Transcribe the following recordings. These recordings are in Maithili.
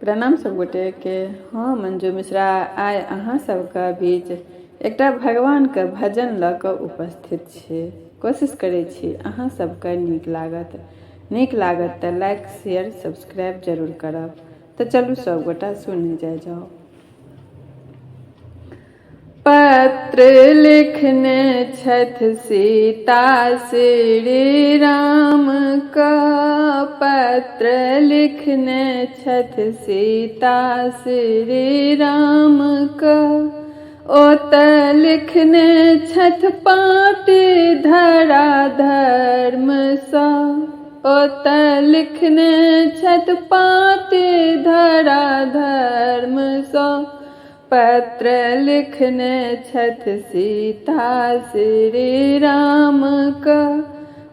प्रणाम सब गोटे के। हम मंजू मिश्रा आइ अहाँ सबके बीच एकटा भगवानके भजन लऽ कऽ उपस्थित छी। कोशिश करै छी अहाँ सबके नीक लागत। नीक लागत तऽ लाइक शेयर सब्सक्राइब जरूर करब। तऽ चलू सब गोटा सुनै जाइ जाउ। पत्र लिखने छथि सीता श्री राम क, पत्र लिखने छथि सीता श्री राम क, ओतऽ लिखने छथि पाँति धरा धर्मसँ, ओतऽ लिखने छथि पाँति धरा धर्मसँ, पत्र लिखने छथि सीता श्री राम क,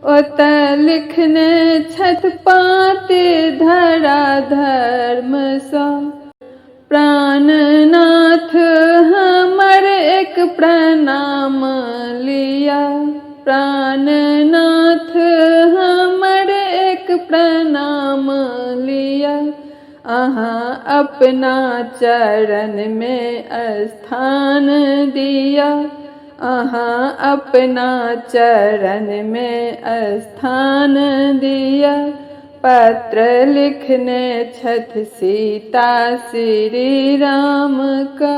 ओतऽ लिखने छथि पाँति धरा धर्मसँ। प्राणनाथ हमर एक प्रणाम लिया, प्राणनाथ हमर एक प्रणाम लिया, अहाँ अपना चरण में स्थान दिया, अहाँ अपना चरण में स्थान दिया। पत्र लिखने छथि सीता श्री राम क,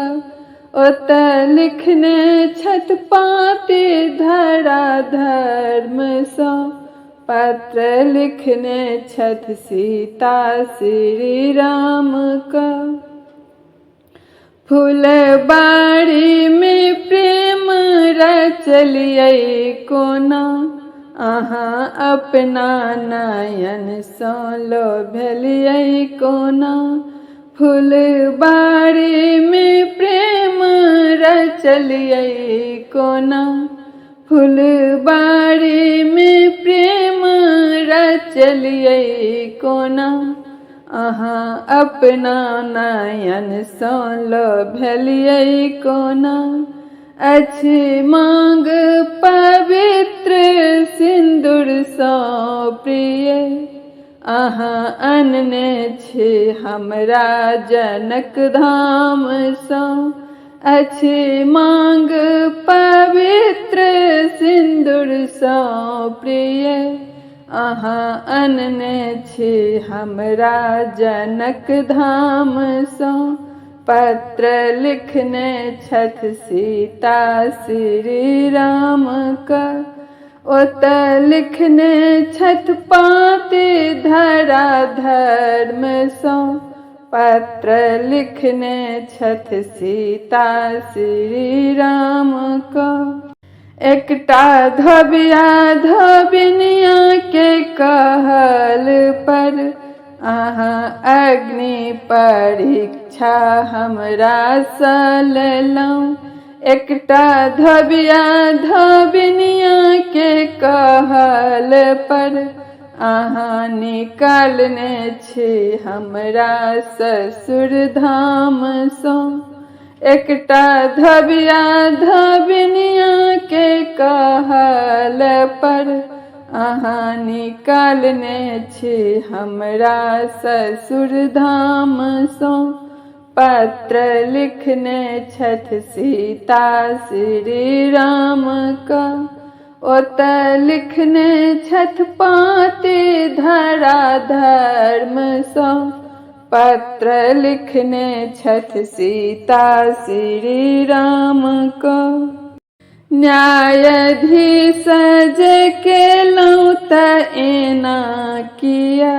ओतऽ लिखने छथि पाँति धरा धर्मसँ, पत्र लिखने छथि सीता श्री राम क। फुलबाड़ी में प्रेम रचलियै कोना, अहाँ अपना नयन सँ लोभलियै कोना। फुलबाड़ी में प्रेम रचलियै कोना, फुलबाड़ी में प्रेम रचलियै कोना, अहाँ अपना नयन सँ लोभलियै कोना। अछि मांग पवित्र सिन्दूर सँ प्रिय, अहाँ अनने छी हमरा जनक धाम सँ। अछि मांग पवित्र सिन्दूर सँ प्रिय, अहाँ अनने छी हमरा जनक धाम सँ। पत्र लिखने छथि सीता श्री राम क, ओतऽ लिखने छथि पाँति धरा धर्मसँ, पत्र लिखने छथि सीता श्री राम क। एकटा धोबिया धोबिनिया के कहल पर, अहाँ अग्नि परीक्षा हमरा सँ लेलहुँ। एकटा धोबिया धोबिनिया के कहल पर, अहाँ निकालने छी हमरा ससुर धाम सँ। एकटा धोबिया धोबिनिया के कहल पर, अहाँ निकालने छी हमरा ससुर धाम सँ। पत्र लिखने छथि सीता श्री राम क, ओतऽ लिखने छथि पाँति धरा धर्मसँ, पत्र लिखने छथि सीता श्री राम क। न्यायाधीश जे केलहुँ तऽ एना किया,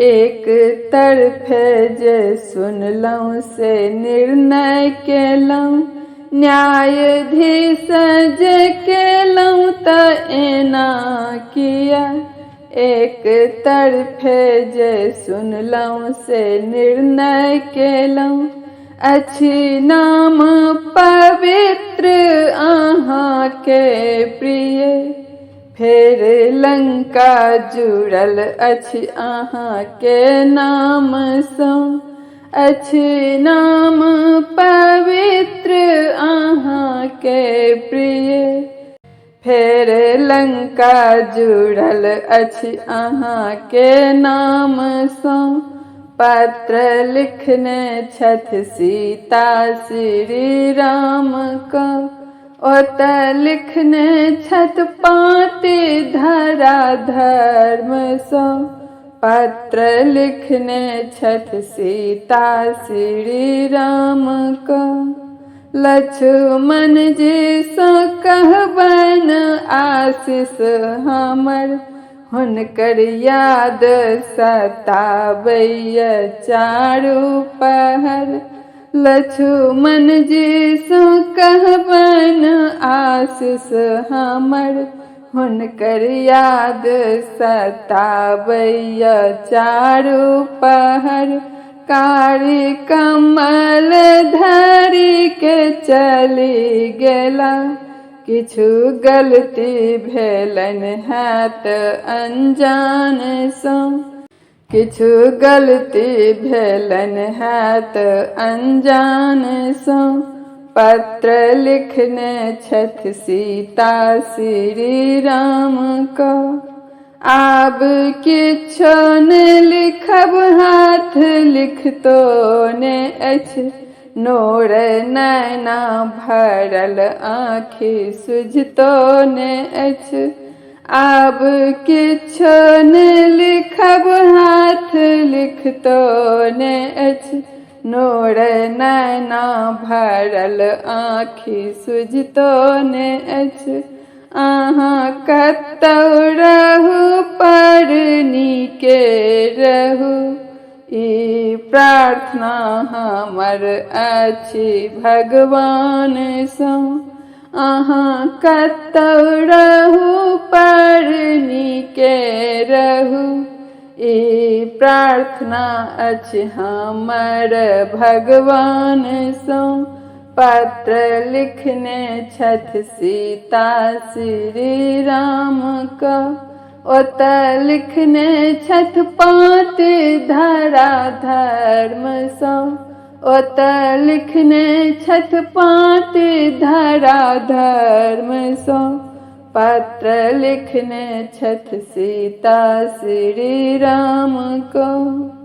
एक तरफे जे सुनलहुँ से निर्णय केलहुँ। न्यायाधीश जे केलहुँ तऽ एना किया, एक तरफे जे सुनलहुँ से निर्णय केलहुँ। अछि नाम पवित्र अहाँके प्रिय, फेर लंका जुड़ल अछि अहाँके नामसँ। अछि नाम पवित्र अहाँके प्रिय, फेर लंका जुड़ल अछि अहाँके नामसँ। पत्र लिखने छथि सीता श्री रामके। ओतऽ लिखने छथि पाँति धरा धर्मसँ। पत्र लिखने छथि सीता श्री रामके। लक्ष्मण जीसँ कहबनि आशीष हमर, हुनकर याद सताबैए चारू पहर। लक्ष्मण जीसँ कहबनि आशीष हमर, हुनकर याद सताबैए चारू पहर। कारी कमल धरि के चलि गेला, किछु गलती भेलनि हैत अनजानसँ। किछु गलती भेलनि हैत अनजानसँ। पत्र लिखने छथि सीता श्री रामके। आब किछो ने लिखब हाथ लिखतो ने अछि, नोर नैना भरल आँखि सुझतो ने अछि। आब किछो ने लिखब हाथ लिखतो ने अछि, नोर नैना भरल आँखि सुझतो ने अछि। अहाँ कतौ रहू पर नीके रहू, ई प्रार्थना हमर अछि भगवानसँ। अहाँ कतौ रहू पर नीके रहू, ई प्रार्थना अछि हमर भगवानसँ। पत्र लिखने छथि सीता श्री रामके। ओतऽ लिखने छथि पाँति धरा धर्मसँ। ओतऽ लिखने छथि पाँति धरा धर्मसँ। पत्र लिखने छथि सीता श्री रामके।